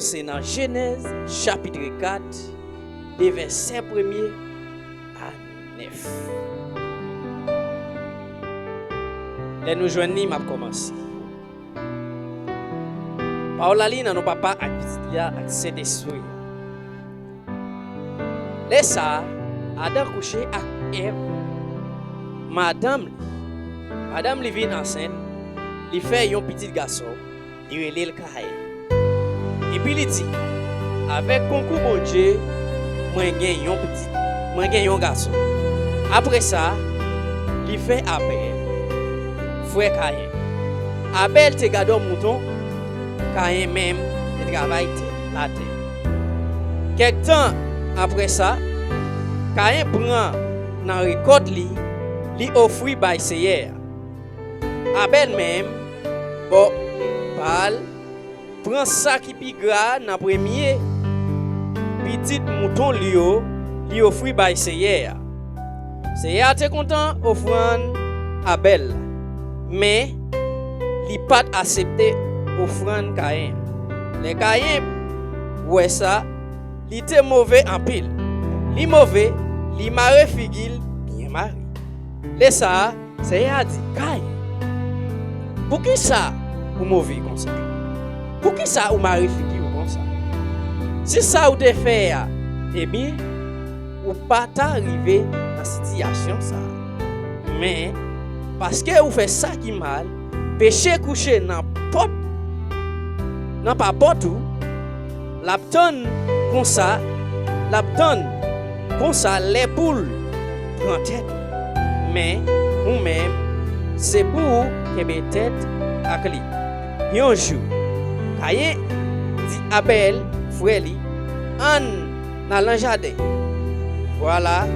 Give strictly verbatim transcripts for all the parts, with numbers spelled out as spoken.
Se nan Jenèz chapit kat, de vèsè premye a nèf. Lè nou jwenn li, m ap kòmanse. Pawòl la li nan non Papa ak Pitit li a ak Sentespri a. Lè sa a, Adan kouche ak Èv, madanm li. Madanm li vin ansent, li fè yon pitit gason, li rele l Kayen. Epi li di, "Avèk konkou Bondye, mwen gen yon pitit, mwen gen yon gason." Apre sa, li fè Abèl, frè Kayen. Abèl te gadò mouton, Kayen menm te travay tè, latè. Kèk tan apre sa, Kayen pran nan rekòt li, li ofri bay Seyè a. Abèl menm, bò pa l, pran sa ki pi gra nan premye pitit mouton li yo, li ofri bay Seyè a. Seyè a te kontan ofrann Abèl la, men li pa t aksepte ofrann Kayen an. Lè Kayen wè sa, li te move anpil. Li move, li mare figi l byen mare. Lè sa a, Seyè a di, "Kayen, poukisa ou move konsa? Poukisa ou mare figi w konsa? Si sa ou te fè a te byen, ou pa ta rive nan sitiyasyon sa a. Men, paske ou fè sa ki mal, peche kouche nan pòt, nan papòt ou, l ap tann konsa, l ap tann konsa lè pou l pran tèt ou. Men, ou menm, se pou ou kenbe tèt ak li." Yon jou, Kayen di Abèl, frè li, "Ann n al nan jaden." Vwala,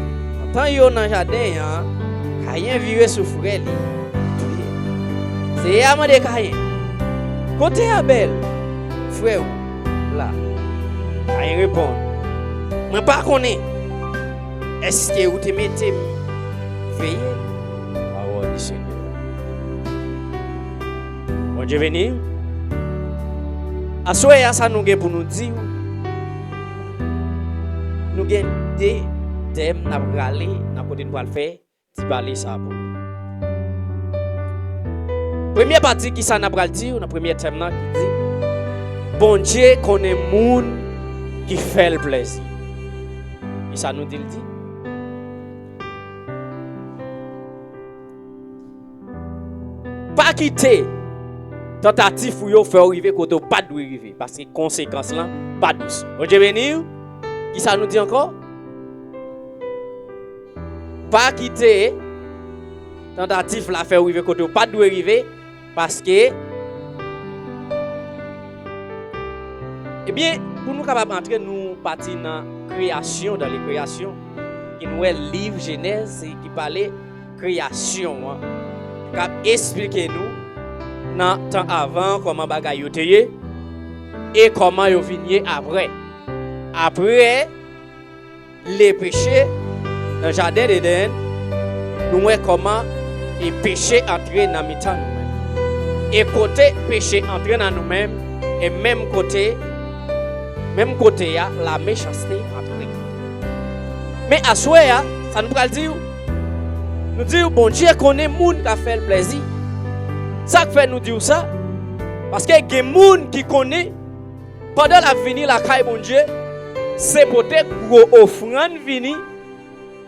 antan yo nan jaden an, Kayen vire sou frè li, touye l. Seyè a mande Kayen, "Kote Abèl, frè ou la?" Kayen reponn, "Mwen pa konnen. Èske ou te mete m veye?" Pawòl di Senyè. Bondye beni. Aswè a, sa nou gen pou nou di w, nou gen de tèm n ap rale nan kote n pral fè ti pale sa pou nou. Premye pati, ki sa n ap pral di w nan premye tèm nan ki di, Bondye konnen moun ki fè l plèzi. Ki sa nou di l di? Pa kite tantatif ou yo fè w rive kote w pa t dwe rive, paske konsekans lan pa dous. Bondye beni w. Ki sa nou di ankò? Pa kite tantatif la fè w rive kote w pa t dwe rive, paske, ebyen, pou nou kapab antre, nou pati nan kreyasyon, dans les créations, ki nou wè liv Jenèz, ki pale kreyasyon an, k ap esplike nou nan tan avan kòman bagay yo te ye e kòman yo vin ye apre. Apre le peche nan jaden Edenn, nou wè kòman e peche antre nan mitan nou menm. E kote peche antre nan nou menm, e menm kote, menm kote a, lamechanste antre. Men aswè a, sa nou pral di w? Nou di w Bondye konnen moun k ap fè l plèzi. Sa k fè nou di w sa? Paske gen moun ki konnen, pandan l ap vini lakay Bondye, se pote gwo ofrann vini,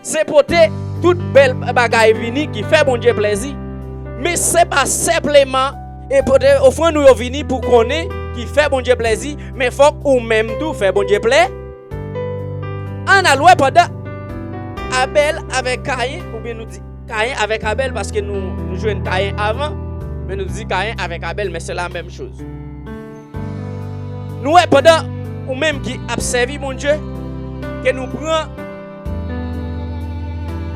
se pote tout bèl bagay vini ki fè Bondye plèzi. Men se pa senpleman e pote ofrann ou yo vini pou konnen ki fè Bondye plèzi, men fòk ou menm tou fè Bondye plè. Ann al wè pandan Abèl avèk Kayen, oubyen nou di Kayen avèk Abèl, paske nou, nou jwenn Kayen avan, men nou di Kayen avèk Abèl, men se la menm choz. Nou wè pandan ou menm ki ap sèvi Bondye, ke nou pran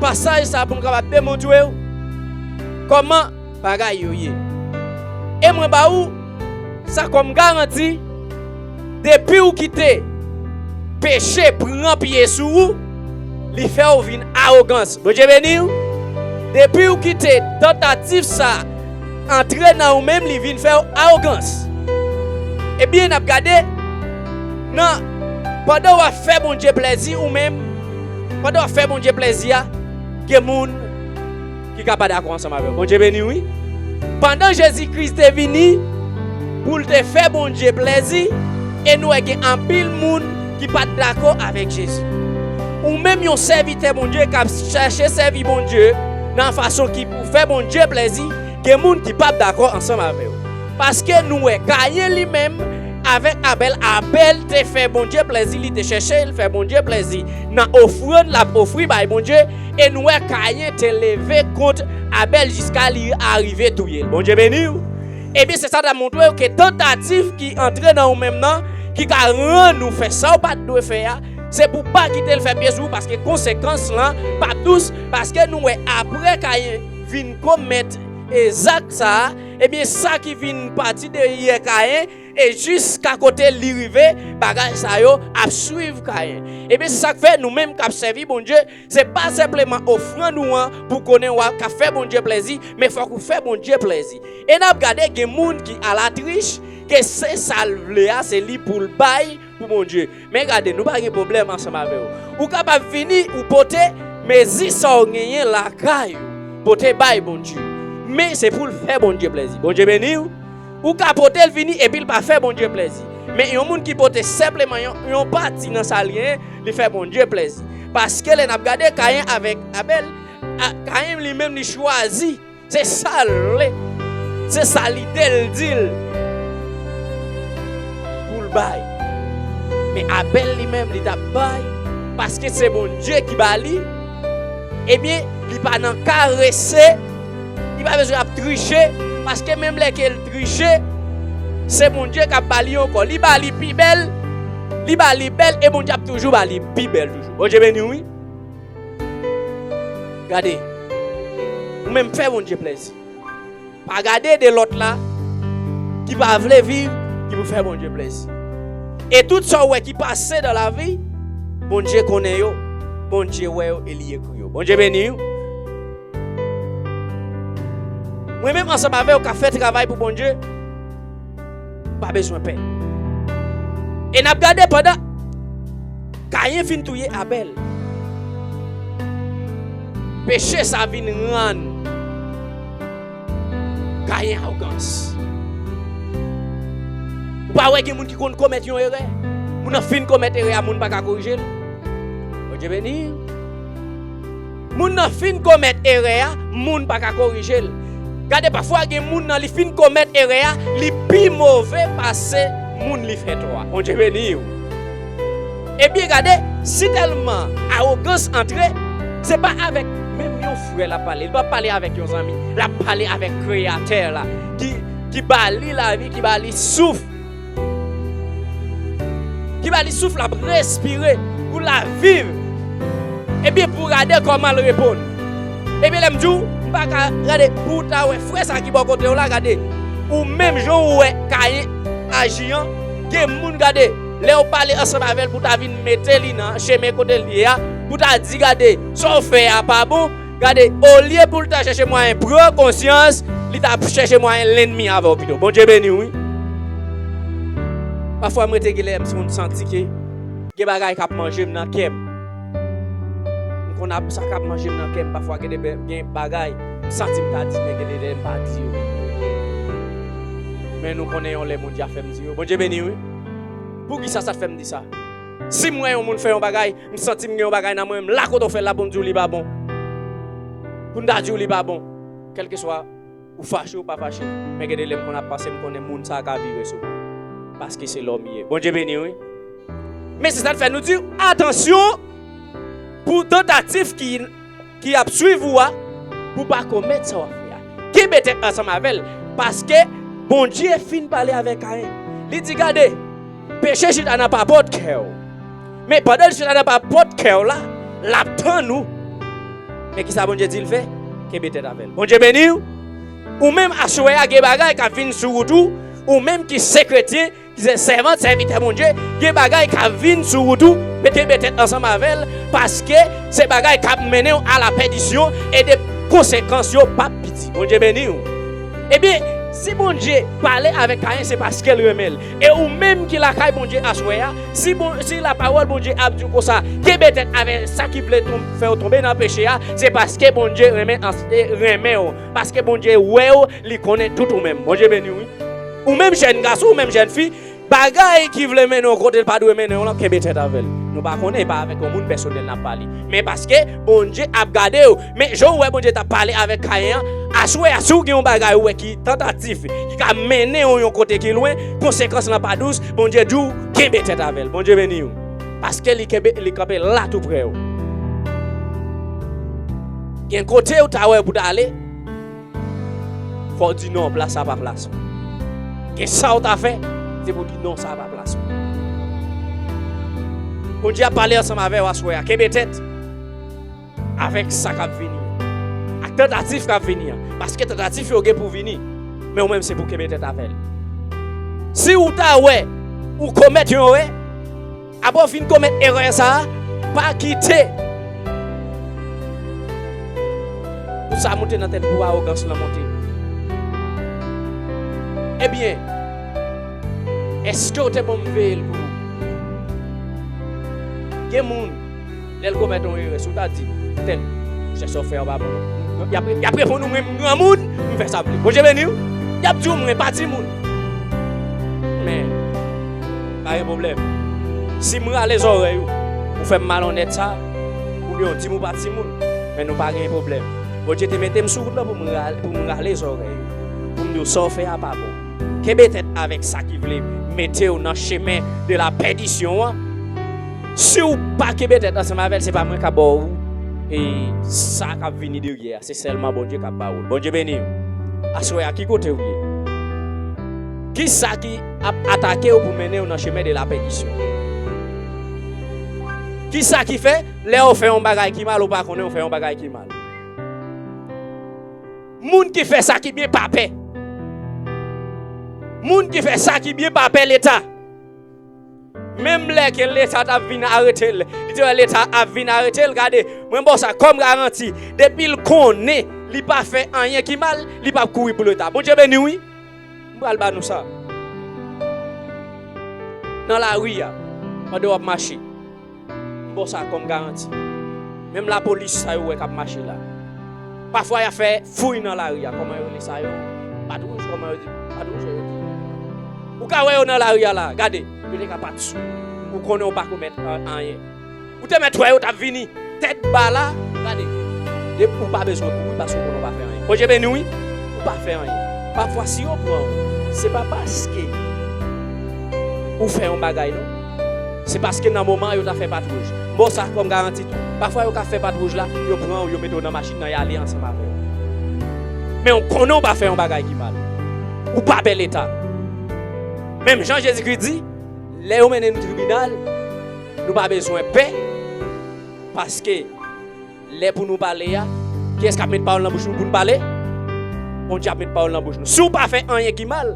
pasaj sa pou nou kapab demontre w kòman bagay yo ye. E mwen ba ou sa kòm garanti, depi w kite peche pran pye sou ou, li fè w vin awogans. Bondye beni w. Depi w kite tantatif sa antre nan ou menm, li vin fè w awogans. Ebyen, n ap gade Nan, pandan w ap fè Bondye plèzi ou menm, pandan w ap fè Bondye plèzi a, gen moun ki ka pa dakò ansanm avè w. Bondye beni w, wi. Pandan Jezi Kris te vini pou l te fè Bondye plèzi, e nou wè gen anpil moun ki pa t dakò avèk Jezi. Ou menm yon sèvitè Bondye k ap chèche sèvi Bondye nan fason ki pou fè Bondye plèzi, gen moun ki p ap dakò ansanm avè w. Paske nou wè Kayen li menm avèk Abèl, Abèl te fè Bondye plèzi, li te chèche l fè Bondye plèzi nan ofrann l ap ofri bay Bondye, e nou wè Kayen te leve kont Abèl jiska li arive touye l. Bondye beni w. Ebyen, se sa t ap montre w ke tantativ ki antre nan ou menm nan, ki ka rann ou fè sa w pa t dwe fè a, se pou w pa kite l fè pye sou ou, paske konsekans lan p ap dous, paske nou wè apre Kayen vin komèt e zak sa a, ebyen, sa ki vin pati dèyè Kayen, e jiska kote li rive, bagay sa yo ap swiv Kayen. Ebyen, se sa k fè nou menm k ap sèvi Bondye, se pa senpleman ofrann ou an pou konnen w ap ka fè Bondye plèzi, men fòk ou fè Bondye plèzi. E n ap gade gen moun ki alatrich, ke se sa l vle a, se li pou l bay pou Bondye. Men gade, nou pa gen pwoblèm ansanm avè w. Ou kapab vini, ou pote mezi sa w genyen lakay ou, pote bay Bondye. Men se pou l fè Bondye plèzi. Bondye beni w. Ou ka pote l vini epi l pa fè Bondye plèzi. Men yon moun ki pote senpleman yon, yon pati nan sa l genyen, li fè Bondye plèzi. Paske lè n ap gade Kayen avèk Abèl, a, Kayen li menm li chwazi. Se sa l vle. Se sa lide l di l pou l bay. Men Abèl li menm, li t ap bay paske se Bondye ki ba li. Ebyen, li pa nan karese, li pa bezwen ap triche, paske menm lè ke l triche, se Bondye k ap ba li ankò. Li ba li pi bèl, li ba li bèl, e Bondye ap toujou ba li pi bèl toujou. Bondye beni w, wi. Gade, ou menm fè Bondye plèzi. Pa gade de lòt la ki pa vle viv, ki pou fè Bondye plèzi. E tout sa w wè ki pase dan lavi, Bondye konnen yo, Bondye wè yo e li ekri yo. Bondye beni w. Mwen menm ansanm avè w ka fè travay pou Bondye. Pa bezwen pè. E n ap gade pandan Kayen fin touye Abèl. Peche sa vin rann Kayen awogans. Ou pa wè gen moun ki konn komèt yon erè? Moun nan fin komèt erè a, moun pa ka korije l. Bondye beni. Moun nan fin komèt erè a, moun pa ka korije l. Gade, pafwa gen moun nan li fin komèt erè a, li pi move pase moun li fè tò a. Bondye beni w. Ebyen, gade, si tèlman awogans antre, se pa avèk menm yon frè l ap pale. Li p ap pale avèk yon zanmi. L ap pale avèk Kreyatè la, ki, ki ba li lavi, ki ba li souf. Ki ba li souf l ap respire, pou l ap viv. Ebyen, pou gade kòman l reponn. Ebyen, lè m di w, m pa ka gade, pou w ta wè frè sa ki bò kote w la, gade. Ou menm jan w wè Kayen aji an, gen moun, gade, lè w pale ansanm avè l pou ta vin mete li nan chemen kote l ye a, pou ta di, gade, sa w fè a pa bon, gade, olye pou l ta chèche mwayen pran konsyans, li ta chèche mwayen lennmi avè w pito. Bondye beni w, wi. Pafwa, mwen te gen lè m santi ke gen bagay k ap manje m nan kè m. M konn ap, sa k ap manje m nan kè m, pafwa, gen de, gen bagay m santi m ta di, men gen de lè m pa di yo. Men nou konnen yon lè Bondye ap fè m di yo. Bondye beni w, wi. Poukisa sa t fè m di sa? Si m wè yon moun fè yon bagay, m santi m gen yon bagay nan mwen, m la kote w fè l la pou m di w li pa bon. Pou m ta di w li pa bon. Kèlkeswa ou fache ou pa fache, men gen de lè m konn ap pase, m konnen moun sa a ka vire sou mwen. Paske se lòm li ye. Bondye beni w, wi. Men se sa l fè nou di w, atansyon pou tantativ ki ki ap swiv ou a, pou w pa komèt sa w ap fè a. Kenbe tèt ansanm avè l, paske Bondye fin pale avèk Kayen. Li di, gade, peche chita nan papòt kè w. Men pandan l chita nan papòt kè w la, l ap tann ou. Men kisa Bondye di l fè? Kenbe tèt avè l. Bondye beni w. Ou menm aswè a gen bagay k ap vin sou wout ou, ou menm ki se kretyen, ki se sèvant, sèvitè Bondye, gen bagay k ap vin sou wout ou, men kenbe tèt ansanm avè l, paske se bagay k ap mennen w a la pèdisyon e de konsekans yo p ap piti. Bondye beni w. Ebyen, Si Bondye pale avèk Kayen, se paske l renmen l. E ou menm ki lakay Bondye aswè a, si, bon, si lapawòl Bondye ap di w konsa, kenbe tèt avèk sa ki vle tonm-, fè w tonbe nan peche a, se paske Bondye renmen, renmen w. Paske Bondye wè w, li konnen tout ou menm. Bondye beni w, wi. Ou menm jèn gason, ou menm jèn fi, bagay ki vle mennen w kote l pa dwe mennen w lan, kenbe tèt avè l. Nou pa konnen, e pa avèk yon moun pèsonèl n ap pale. Men paske Bondye ap gade w, men jan w wè Bondye t ap pale avèk Kayen an, aswè a, si w gen yon bagay ou wè ki tantatif, ki ka mennen w yon kote ki lwen, konsekans lan pa dous, Bondye di w, kenbe tèt avè l. Bondye beni w. Paske li kenbe, li kanpe la tou prè w. Gen kote w ta wè pou w ta ale, fò w di non, plas sa pa plas ou. Gen sa w ta fè, se pou w di non, sa pa plas ou. Bondye ap pale ansanm avè w aswè a. Kenbe tèt avèk sa k ap vini an, ak tantatif k ap vini an. Paske tantatif yo gen pou vini, men ou menm se pou kenbe tèt avè l. Si w ta wè ou komèt yon erè, apre w fin komèt erè sa a, pa kite pou sa monte nan tèt ou, awogans lan monte. Ebyen, èske w te ban m veye l pou ou? Gen moun, lè l komèt yon erè, si w ta di, tèl, monchè, sa w fè a pa bon non. Y ap, y ap reponn ou, mwen, m granmoun, m fè sa m vle. Bondye beni w. Y ap di w, mwen pa timoun. Men, pa gen pwoblèm. Si m rale zòrèy ou, ou fè m malonnèt sa, oubyen w di m ou pa timoun, men nou pa gen pwoblèm. Bondye te mete m sou wout la pou m rale, pou m rale zòrèy ou, pou m di w sa w fè a pa bon. Kenbe tèt avèk sa ki vle mete w nan chemen de la pèdisyon an. Si w pa kenbe tèt ansanm avè l, se pa mwen k ap ba w, e, sa k ap vini dèyè a. Se sèlman Bondye k ap ba ou l. Bondye beni w. Aswè a, ki kote w ye? Kisa ki ap atake w pou mennen w nan chemen de la pèdisyon? Kisa ki fè, lè w fè yon bagay ki mal, ou pa konnen w fè yon bagay ki mal? Moun ki fè sa ki byen pa pè. Moun ki fè sa ki byen pa pè Leta. Menm lè ke Leta t ap vin arete l, li te wè Leta ap vin arete l, gade, mwen ba w sa kòm garanti, depi l konnen li pa fè anyen ki mal, li p ap kouri pou Leta. Bondye beni w, wi. M pral ba nou sa. Nan lari a, pandan w ap mache, m ba w sa kòm garanti. Menm lapolis sa yo wè k ap mache la, pafwa y ap fè fouy nan lari a. Kòman yo rele sa yo? Pat wouj, kòman yo di? Pat wouj yo di. Ou ka wè yo nan lari a la, gade, yo te ka pat sou ou. Ou konnen ou pa komèt an-, anyen. Ou te mèt wè yo t ap vini tèt ba la, gade. Depi ou pa bezwen kouri paske ou konnen ou pa fè anyen. Bondye beni w, wi. Ou pa fè anyen. Pafwa, si yo pran w, se pa paske ou fè yon bagay, non. Se paske nan moman an, yo ta fè pat wouj. M ba w sa kòm garanti tou. Pafwa, yo ka fè pat wouj la, yo pran w, yo mete w nan machin nan, y ale ansanm avè w. Men ou konnen ou pa fè yon bagay ki mal. Ou pa pè Leta. Menm jan Jezikri di, lè yo mennen nou tribinal, nou pa bezwen pè, paske lè pou nou pale a, kiyès k ap met pawòl nan bouch nou pou n pale? Bondye ap met pawòl nan bouch nou. Si w pa fè anyen ki mal,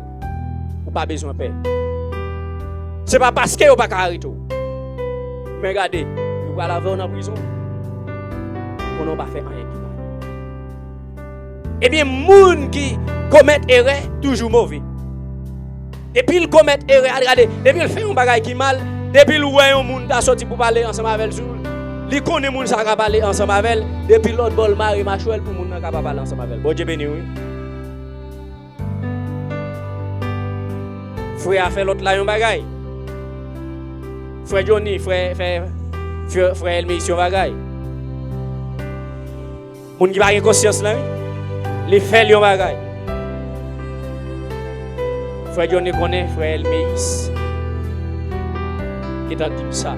ou pa bezwen pè. Se pa paske yo pa ka arete w. Men gade, yo pral avè w nan prizon. Konnen w pa fè anyen ki mal. Ebyen, moun ki komèt erè toujou move. Depi l komèt erè, al gade, depi l fè yon bagay ki mal, depi l wè yon moun ta soti pou pale ansanm avè l sou, li konnen moun sa a ka pale ansanm avè l, depi lòt bò l mare machwè l pou moun nan ka pa pale ansanm avè l. Bondye beni w, wi. Frè a fè lòt la yon bagay. Frè Johnny, frè, frè, frè, frè Elmeis yon bagay. Moun ki pa gen konsyans lan, wi. Li fè l yon bagay. Frè Johnny konnen frè Elmeis gentan di m sa.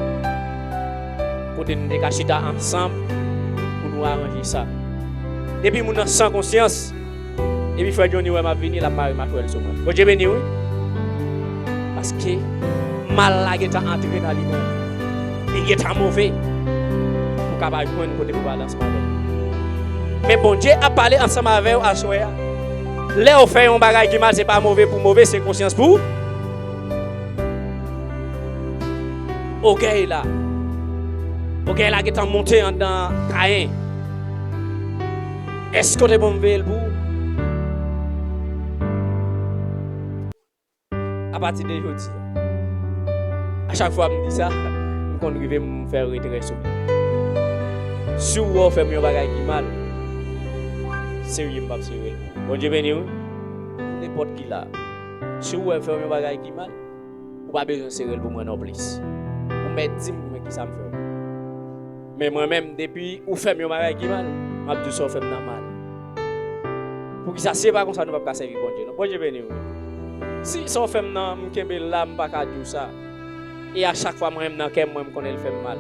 Kote nou te ka chita ansanm pou nou aranje sa. Depi moun nan san konsyans, depi frè Johnny wè m ap vini, l ap mare machwè l sou mwen. Bondye beni w, wi. Paske mal la gentan antre nan li menm. Li gentan move. Ou ka pa jwenn kote pou pale ansanm avè l. Men Bondye ap pale ansanm avè w aswè a. Lè w fè yon bagay ki mal, se pa move pou move, se konsyans pou ogèy la. Ogèy la gentan monte anndan Kayen. Èske w te ban m veye l pou ou? Apati de jodi a, a chak fwa m di sa, m konn rive m fè retrè sou li. Si w wè w fè m yon bagay ki mal, serye m p ap sere l pou ou. Bondye beni w wi. Nenpòt ki la. Si w wè m fè w yon bagay ki mal, ou pa bezwen sere l pou mwen non plis. Ou mèt di m men kisa m fè w. Men mwen menm, depi ou fè m yon bagay ki mal, m ap di w sa w fè m nan mal. Poukisa si se pa konsa nou p ap ka sèvi Bondye non? Bondye beni w wi. Si sa w fè m nan, m kenbe l la, m pa ka di w sa. E a chak fwa mwen menm nan kè m, mwen m konnen l fè m mal.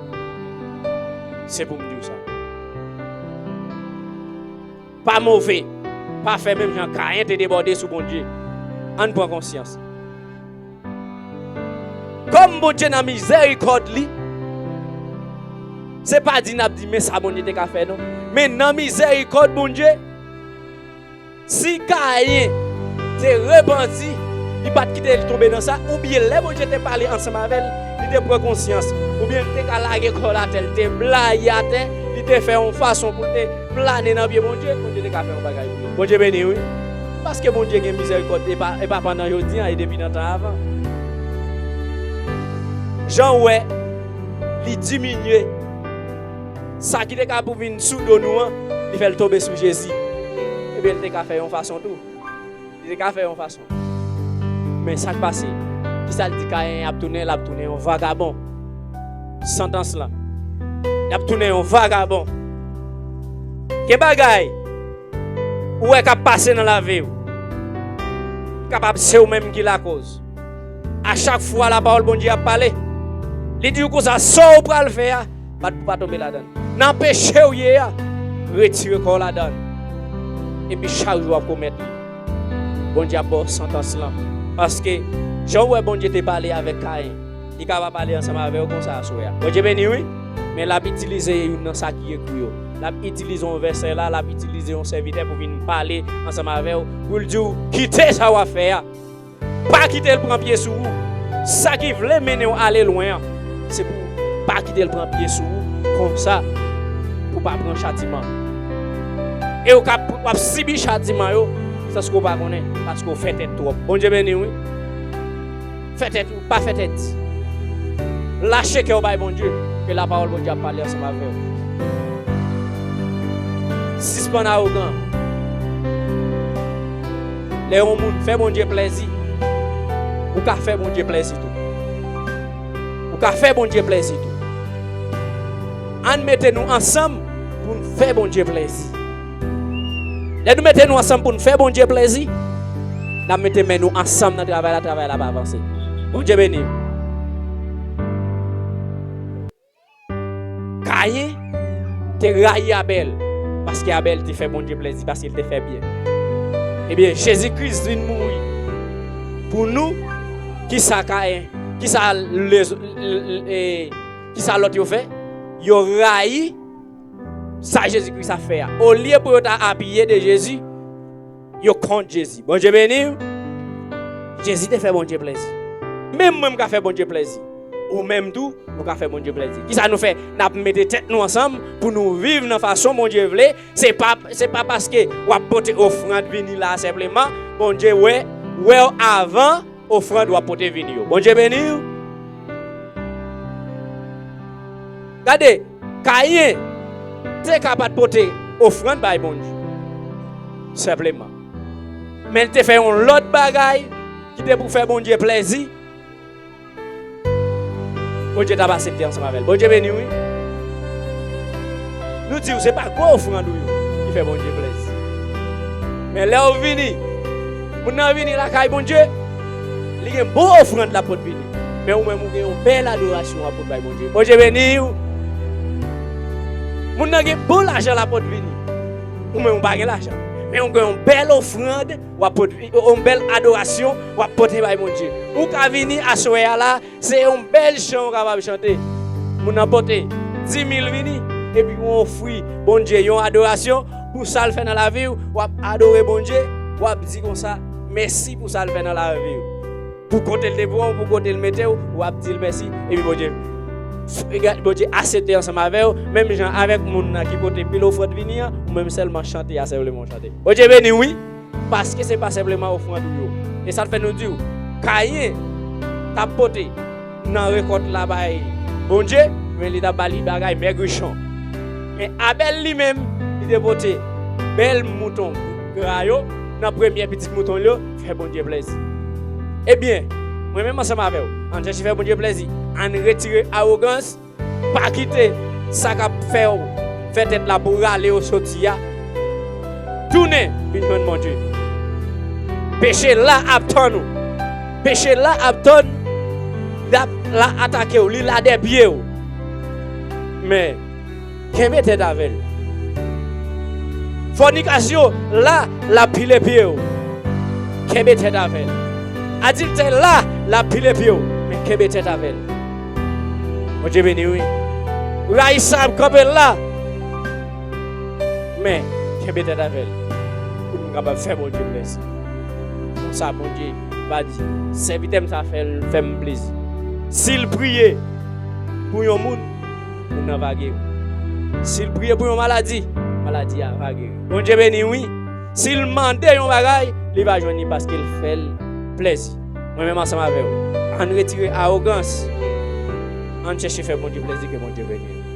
Se pou m di w sa. Pa move, pa fè menm jan Kayen te debòde sou Bondye. Ann pran konsyans. Kòm Bondye nan mizèrikòd li, se pa di n ap di men sa Bondye te ka fè non. Men nan mizèrikòd Bondye, si Kayen te repanti, li pa t kite li tonbe nan sa, oubyen lè Bondye te pale ansanm avè l, li te pran konsyans, oubyen li te ka lage kò l atè, li te blayi atè, li te fè yon fason pou l te plane nan pye Bondye, Bondye te ka fè yon bagay pou li. Bondye beni wi. Paske Bondye gen mizèrikòd, e pa, e pa pandan jodi a, e depi nan tan avan. Jan w wè li diminye, sa ki te ka pou vin sou do nou an, li fè l tonbe sou Jezi. Ebyen, li te ka fè yon fason tou. Li te ka fè yon fason. Men sa k pase? Kisa l di Kayen? Y ap tounen, l ap tounen yon vagabon. Santans lan. Y ap tounen yon vagabon. Gen bagay ou wè k ap pase nan lavi w. Kapab se ou menm ki lakòz. A chak fwa lapawòl Bondye ap pale, li di w konsa, sa w pral fè a, pa, pa tonbe ladan l. Nan peche w ye a, retire kò w ladan l. Epi chak jou w ap komèt li, Bondye ap ba w santans lan. Paske jan w wè Bondye te pale avèk Kayen, li ka pa pale ansanm avè w konsa aswè a. Bondye beni wi. Men l ap itilize youn nan sa ki ekri yo. L ap itilize yon vèsè la, l ap itilize yon sèvitè pou vin pale ansanm avè w, pou l di w, kite sa w ap fè a. Pa kite l pran pye sou ou. Sa ki vle mennen w ale lwen an, se pou w pa kite l pran pye sou ou konsa, pou w pa pran chatiman. E w ka, w ap sibi chatiman yo, sanske w pa konnen, paske w fè tèt twòp. Bondye beni w wi. Fè tèt ou, pa fè tèt di. Lache kè w bay Bondye, ke lapawòl Bondye ap pale ansanm avè w. Sispann awogan. Lè yon moun fè Bondye plèzi, ou ka fè Bondye plèzi tou. Ou ka fè Bondye plèzi tou. Ann mete nou ansanm pou n fè Bondye plèzi. Lè nou mete nou ansanm pou n fè Bondye plèzi, n ap mete men nou ansanm nan travay la, travay la ap avanse. Bondye beni w. Kayen te rayi Abèl, paske Abèl te fè Bondye plèzi, paske l te fè byen. Ebyen, Jezi Kris vin mouri pou nou. Kisa Kayen, kisa le, le, e, kisa lòt yo fè? Yo rayi sa Jezi Kris ap fè a. Olye pou yo ta apiye de Jezi, yo kont Jezi. Bondye beni w. Jezi te fè Bondye plèzi. Menm mwen, m ka fè Bondye plèzi. Ou menm tou, ou ka fè Bondye plèzi. Kisa nou fè? N ap mete tèt nou ansanm pou nou viv nan fason Bondye vle. Se pa, se pa paske w ap pote ofrann vini la senpleman, Bondye wè, wè w avan ofrann w ap pote vini yo. Bondye beni w. Gade, Kayen te ka pa t pote ofrann bay Bondye. Senpleman. Men l te fè yon lòt bagay ki te pou fè Bondye plèzi. Bondye t ap aksepte ansanm avè l. Bondye beni w wi. Nou di w se pa gwo ofrann ou yo ki fè Bondye plèzi. Men lè w vini, moun nan vini lakay Bondye, li gen bon ofrann l ap pot vini. Men ou menm ou gen yon bèl adorasyon w ap pot bay Bondye. Bondye beni w. Moun nan gen bon lajan l ap pot vini. Ou menm ou pa gen lajan. Men ou gen yon bèl ofrann w ap pot, yon bèl adorasyon w ap pote bay Bondye. Ou ka vini aswè a la, se yon bèl chan ou kapab chante. Moun nan pote dimil vini, epi ou ofri Bondye yon adorasyon pou sa l fè nan lavi w. W ap adore Bondye, w ap di konsa, mèsi pou sa l fè nan lavi w. Pou kote l te pran w, pou kote l mete w, w ap di l mèsi, epi Bondye, Bondye aksepte ansanm avè w, menm jan avèk moun nan ki pote pil ofrann vini an, ou menm sèlman chante a, sèlman w chante. Bondye beni w wi. Paske se pa senpleman ofrann ou yo. E sa l fè nou di w, Kayen t ap pote nan rekòt la bay Bondye, men li t ap ba li bagay mègrichon. Men Abèl li menm, li te pote bèl mouton gra yo, nan premye pitit mouton yo, fè Bondye plèzi. Ebyen, mwen menm ansanm avè w, ann chèche fè Bondye plèzi, ann retire awogans, pa kite sa k ap fè w fè tèt la pou rale w soti a tounen vin jwenn Bondye. Peche la ap tann ou. Peche la ap tann, l ap la atake w, li la dèyè pye w. Men, kenbe tèt avè l. Fònikasyon la, l ap pile pye w. Kenbe tèt avè l. Adiltè la, l ap pile pye w. Men kenbe tèt avè l. Bondye beni w, wi. Rayisab kanpe la. Men, kenbe tèt avè l. Pou nou kapab fè Bondye plèzi. Konsa, Bondye va di, sèvitè m sa fè l, fè m plezi. Si l priye pou yon moun, moun nan va geri. Si l priye pou yon maladi, maladi a va geri. Bondye beni w, wi. Si l mande yon bagay, li va jwenn li paske l fè l plèzi. Mwen menm ansanm avè w, ann retire awogans. Ann chèche fè Bondye plèzi, ke Bondye beni w.